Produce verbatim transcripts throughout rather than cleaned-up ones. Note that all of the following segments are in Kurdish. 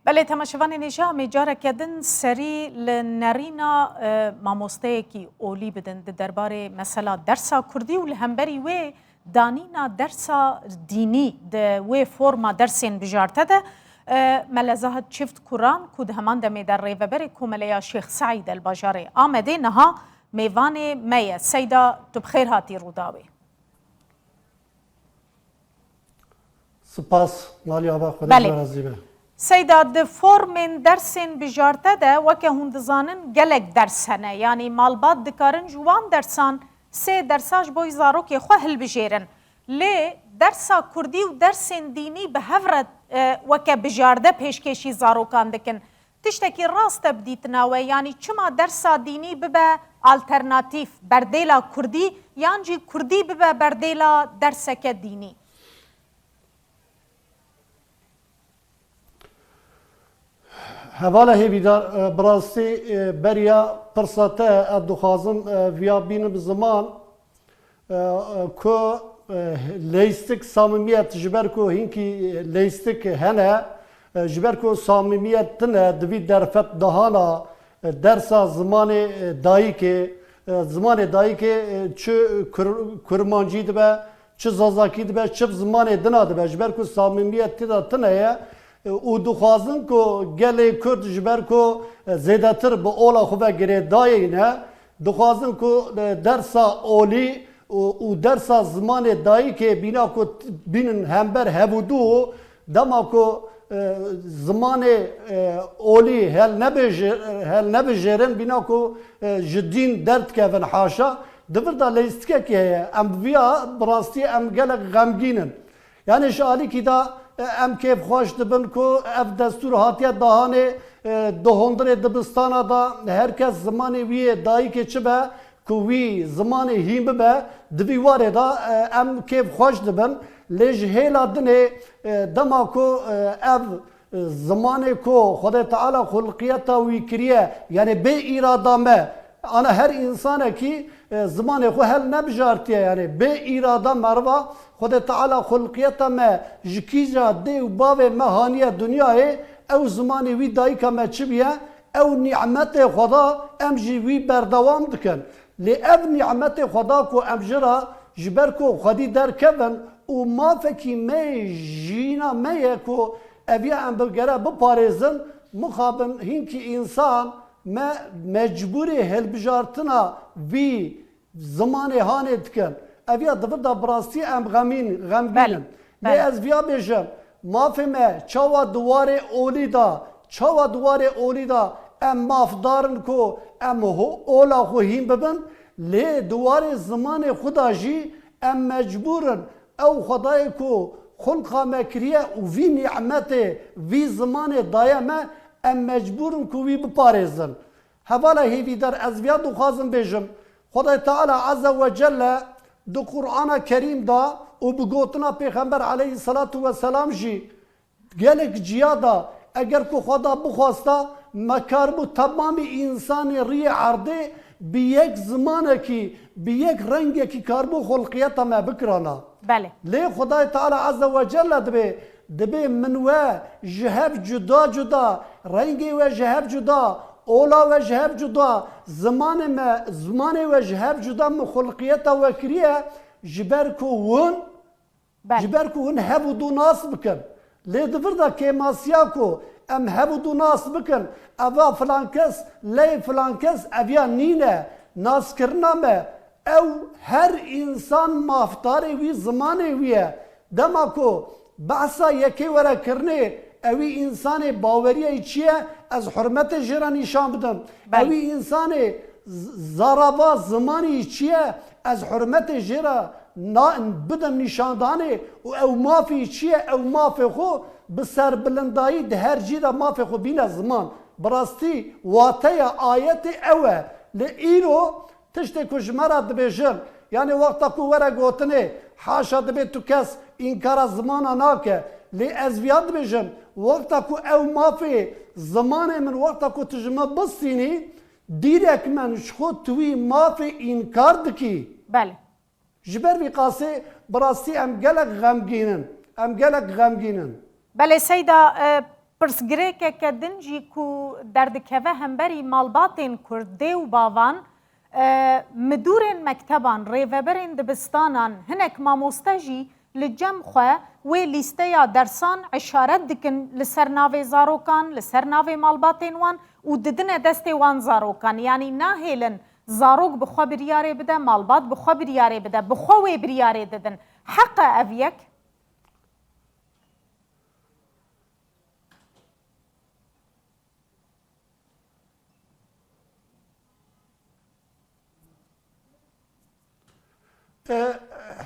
Belê, temaşevanên hêja, em ê careke din serî li nerîna, e, mamosteyekî olî bidin di derbarê mesela dersa kurdî û li hemberî wê danîna dersa dînî di wê forma dersên bijarte de, e, Mele Zahid Çiftkuran ku di heman demê de rêveberê Komeleya Şêx Seîd el bajarê Amedê niha mêvanê me ye. Seyda, tu bi xêr hatî Rûdawê. Spas, Maliya Ava, Xwedê Belê. ji we razî be. Seyda, di formên dersên bijarte de, weke hûn dizanin, gelek ders hene. Yanî malbat dikarin ji wan dersan sê dersa ji bo zarokê xwe hilbijêrin. Lê dersa kurdî û dersên dînî bi hev re, e, weke bijarde pêşkêşî zarokan dikin. Tiştekî rast e bi dîtina we, yanî çima dersa dînî bibe alternatîf, berdêla kurdî, yan jî kurdî bibe berdêla derseke dînî? Hevala hêvîdar, e, bi rastî, e, beriya pirsa te ez dixwazim, e, viya bînim ziman, e, e, ku, e, leyîstik samimiyet, ji ber ku hinkî leyîstik hene, e, ji ber ku samimiyet tine di vî derfet dahana, e, dersa zimanê, e, dayikê, e, zimanê dayikê, e, çi kur-, kurmancî dibe, çi zazakî dibe, çi bi zimanê dina dibe. Ji ber ku samimiyet tê de tine ye, e, û dixwazin ku gelê Kurd ji ber ku, e, zêdetir bi ola xwe ve girêdayî ne, dixwazin ku, e, dersa olî û, û dersa zimanê dayikê bîna ku t-, bînin hember hev û du, dema ku, e, zimanê, e, olî hel nebêje-, hel nebijêrin, bîna ku, e, ji dîn derdikevin, haşa, di vir de leyîstikekê heye. Em bi viya bi rastî em gelek xemgîn in. Yanî ji alîkî de, e, em kêfxweş dibin ku ev destûr hatiye dahanê, e, di hundirê dibistana de her kes zimanê wî yê dayikê çi be, ku wî zimanê hîn bibe, di vî warê de, e, em kêfxweş dibin. Lê ji hêla dinê, e, dema ku, e, ev, e, zimanê ku Xwedê Teala xulqiyeta wî kiriye, yanî bê îrada me, ana her însanekî, e, zimanê xwe hel nebijartiye, yanî bê îrada meriva Xwedê Teala xulqiyeta me ji kîja dê û bavê me haniye dinyayê, ew zimanê wî dayika me çi biye, ew nîmetê Xweda, em jî wî berdewam dikin. Lê ev nîmetê Xweda ku em ji ra ji ber ku xwedî derkevin û mafekî me yê jiyîna me ye ku ev ya em bi gere biparêzin, mixabin hinkî însan me mecbûrê hilbijartina vî zimanê hanê dikin. Ev ya di vir de bi rastî em xemîn, xemgîn Belê, in. Lê belê. ez viya bêjim, mafê me çawa di warê olî de, çawa di warê olî de em mafdar in ku em ho-, ola xwe hîn bibin, lê di warê zimanê xwe de jî em mecbûr in ew Xwedayê ku xulqa me kiriye û vî nîmetê, vî zimanê daye me, em mecbûr in ku wî biparêzin. Hevala hêvîdar, ez viya dixwazim bêjim, Xwedê Teala Azze ve Celle di Qur'ana Kerîm de û bi gotina Pêxember aleyhisselatu vesselam jî gelek ciya de, eger ku Xweda bixwesta, me karibû temamî însanê riyê erdê bi yek zimanekî, bi yek rengekî karibû xulqiyeta me bikirana. Belê. Lê Xwedayê Teala Azze ve Celle dibê, dibê min we ji hev cuda cuda, rengê we ji hev cuda, ola we ji hev cuda, zimanê me, zimanê we ji hev cuda min xulqiyeta we kiriye, ji ber ku hûn, Belê. ji ber ku hûn hev û du nas bikin. Lê di vir de kêmasiya ku em hev û du nas bikin, eva filan kes, lê filan kes, ev ya nîne, naskirina me, Ew her însan mafdarê wî zimanê wî ye. Dema ku behsa yekê were kirinê, ewî însanê baweriyê çi ye, ez hurmetê jê re nîşan bidim. Belê. Ewî însanê z-, zarava zimanî çi ye, ez hurmetê jê re na-, bidim nîşandanê û ew mafî çi ye, ew mafê xwe bi serbilindayî di her cî de mafê xwe bîne ziman. Bi rastî wateya ayetê ew e. Lê îro Tiştê ku ji me re dibêjin, yanî wexta ku were gotinê, haşa dibê tu kes înkara zimana nake. Lê ez viya dibêjim, wexta ku ew mafê zimanê min, wexta ku tu ji min bistînî, dîrek min ji xwe tu wî mafê înkar dikî. Belê. Ji ber vî qasê bi rastî em gelek xemgîn in. Em gelek xemgîn in. Belê Seyda, e, Pirsgirêkeke din jî ku derdikeve hemberî malbatên Kurd, dê û bavan, e, midûrên mekteban, rêveberên dibistanan, hinek mamoste jî li cem xwe wê lîsteya dersan işaret dikin li ser navê zarokan, li ser navê malbatên wan û didine destê wan zarokan. Yanî nahêlin zarok bi xwe biryarê bide, malbat bi xwe biryarê bide, bi xwe wê biryarê didin. Heq e ev yek? E,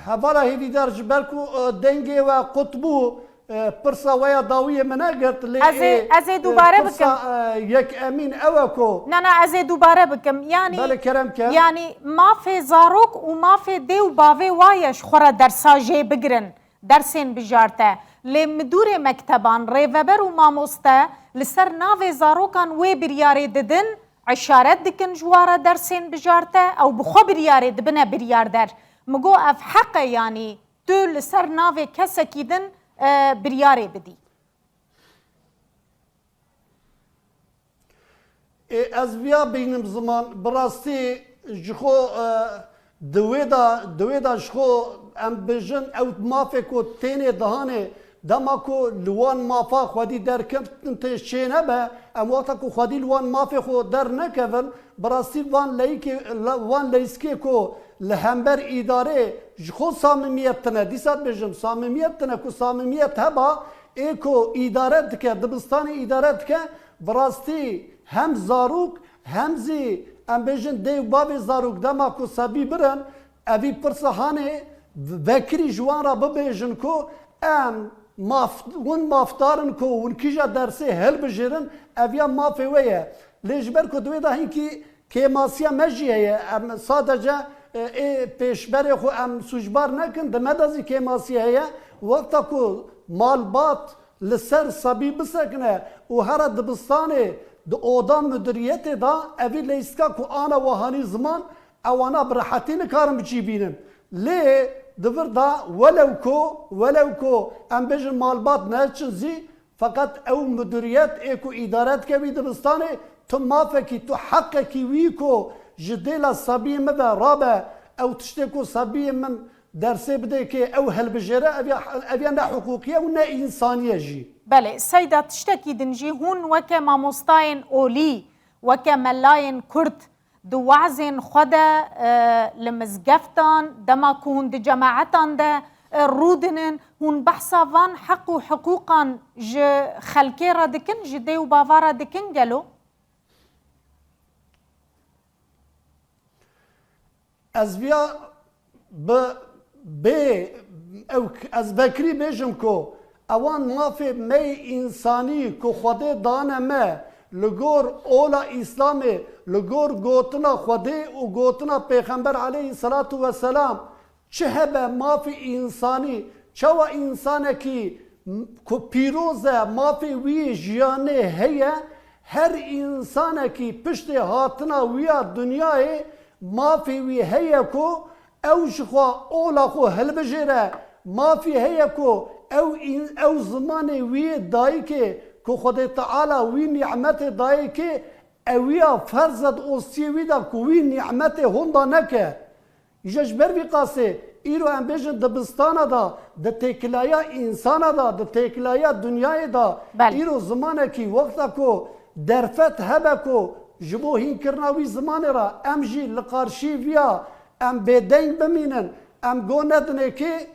Hevala Hêvîdar, ji ber ku, e, dengê we qut bû, e, pirsa we ya dawiyê min negirt, lê Ez ê, ê, ez ê e, dubare pirsa, bikim. e, yek emîn ew e ku Na, na, ez ê dubare bikim. Yanî, Belê, kerem ke. yanî mafê zarok û mafê dê û bavê wa ye ji xwe re dersa jê bigirin, dersên bijarte. Lê midûrê mekteban, rêveber û mamoste li ser navê zarokan wê biryarê didin, işaret dikin ji wa re dersên bijarte, ew bi xwe biryarê dibine biryarder. Min got, ev heq e, yanî tu li ser navê kesekî din, e, biryarê bidî. Ê, ez viya bînim ziman, bi rastî ji xwe, e, di wê de, di wê de ji xwe em bijin, ew mafê ku tênê dihanê, dema ku li wan mafa xwedî derketin tê çênebe, em wexta ku xwedî li wan mafê xwe dernekevin, bi rastî van leyîkê, le-, van leyîskê ku li hember îdarê ji xwe samimiyet tine, dîsa dibêjim, samimiyet tine ku samimiyet heba, ê ku îdare dike, dibistanê îdare dike, bi rastî hem zarok, hem zî em bêjin dê û bavê zarok dema ku sebî birin, evî pirsa hanê vekirî ji wan re bibêjin ku em maf, hûn mafdar in ku hûn kîja dersê hilbijêrin, ev ya mafê we ye. Lê ji ber ku di wê de hinkî kêmasiya me jî heye. Em sadece, e, ê pêşberê xwe em sûcbar nekin, di me de zî kêmasî heye. Wexta ku malbat li ser sebî bisekine û here dibistanê di oda mudiriyetê de, evî leyîska ku ana we hanî ziman, ewana bi rehetî nikarin bi cî bînin. Lê di vir de welew ku, welew ku em bêjin malbat neçin zî, Feqet ew mudiriyet ê ku îdare dike wî dibistanê, tu mafekî, tu heqekî wî ku ji dêla sebiyê min ve rabe, ew tiştê ku sebiyê min dersê bidê kê ew hilbijêre, ev ya, ev ya ne hiqûqî ye û ne însanî ye jî. Belê, Seyda, tiştekî din jî hûn weke mamostayên olî, weke melayên Kurd, di wazên xwe de, e, li mizgeftan, dema ku hûn di cemaetan de, e, rûdinin, hûn behsa van heq û hiqûqan ji xelkê re dikin, ji dê û bava re dikin gelo? Ez viya bi bê ew, ez vekirî bêjim ku ewan mafê me yê însanî ku Xwedê dane me li gor ola Îslamê, li gor gotina Xwedê û gotina Pêxember aleyhisselatu vesselam, çi hebe mafê însanî, çawa însanekî m-, ku pîroz e, mafê wî yê jiyanê heye, her însanekî piştê hatina wî ya dinyayê mafê wî heye ku ew ji xwe ola xwe hilbijêre, mafî heye ku ew în-, ew zimanê wî yê dayikê ku Xwedê Teala wî nîmetê dayê kê, ewiya ferz e di ostiyê wî de ku wî nîmetê honda neke. Îja ji ber vî qasê, îro em bêjin dibistana de, di têkilaya însana de, di têkilaya dinyayê de, Belê. îro zimanekî wexta ku derfet hebe ku ji bo hînkirina wî zimanê re em jî li qarşî viya em bêdeng bimînin, em go nedinê kê,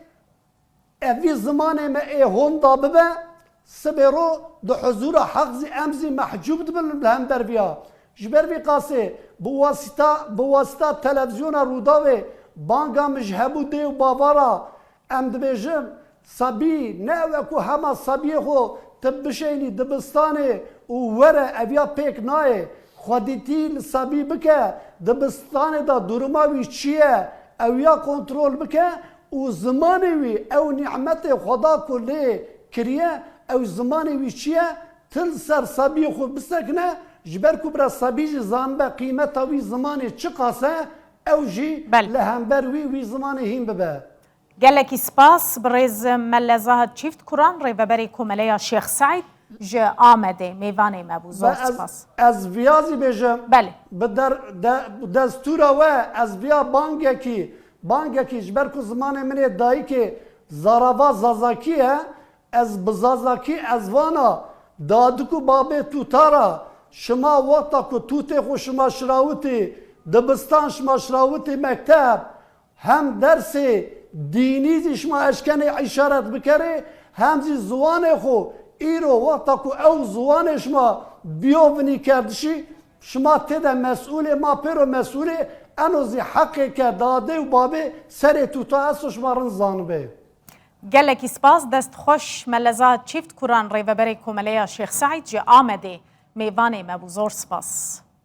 Evî zimanê me ê honda bibe, sibê ro di huzûra heq zî em zî mehcûb dibin li hember viya. Ji ber vî qasê bi wasîta, bi wasîta televîzyona Rûdawê banga min ji hemû dê û bava re em dibêjin, sebî ne ew e ku hema sebiyê xwe tu bişeynî dibistanê û were, ev ya pêk nayê. Xwedîtî li sebî bike, dibistanê de duruma wî çi ye, ew ya kontrol bike û zimanê wî, ew nîmetê Xweda ku lê kiriye, ew zimanê wî çi ye, tu li ser sebiyê xwe bisekine, ji ber ku bira sebî jî zanibe qîmeta wî zimanê çiqas e, ew jî Belê. li hember wî, wî zimanê hîn bibe. Gelekî spas, birêz Melle Zahid Çîft Kuran, rêveberê Komeleya Şêx Seîd. ji Amedê mêvanê me bû. Zor Ve ez, spas. Ez viya zî bêjim. Belê. Bi der, de, bi destûra we ez viya bangekî, bangekî ji ber ku zimanê min ê dayikê zarava zazakî ye, ez bi zazakî ez vana, dadik û babê tûta ra, şima wexta ku tûtê xwe şima şirawitî dibistan, şima şirawitî mekteb, hem dersê dînî zî şima eşkenê îşaret bikerê, hem zî ziwanê xwe îro wexta ku ew ziwanê şima biyo vinî kerdişî, şima tê de mesûlê, ma pêro mesûlê, eno zî heqê ke dadê û babê serê tûta esto, şima rind zanibe. Gelekî spas, dest xweş. Meleza Çîft Kuran, rêveberê Komeleya Şêx Seîd ji Amedê mêvanê me bû. Zor spas.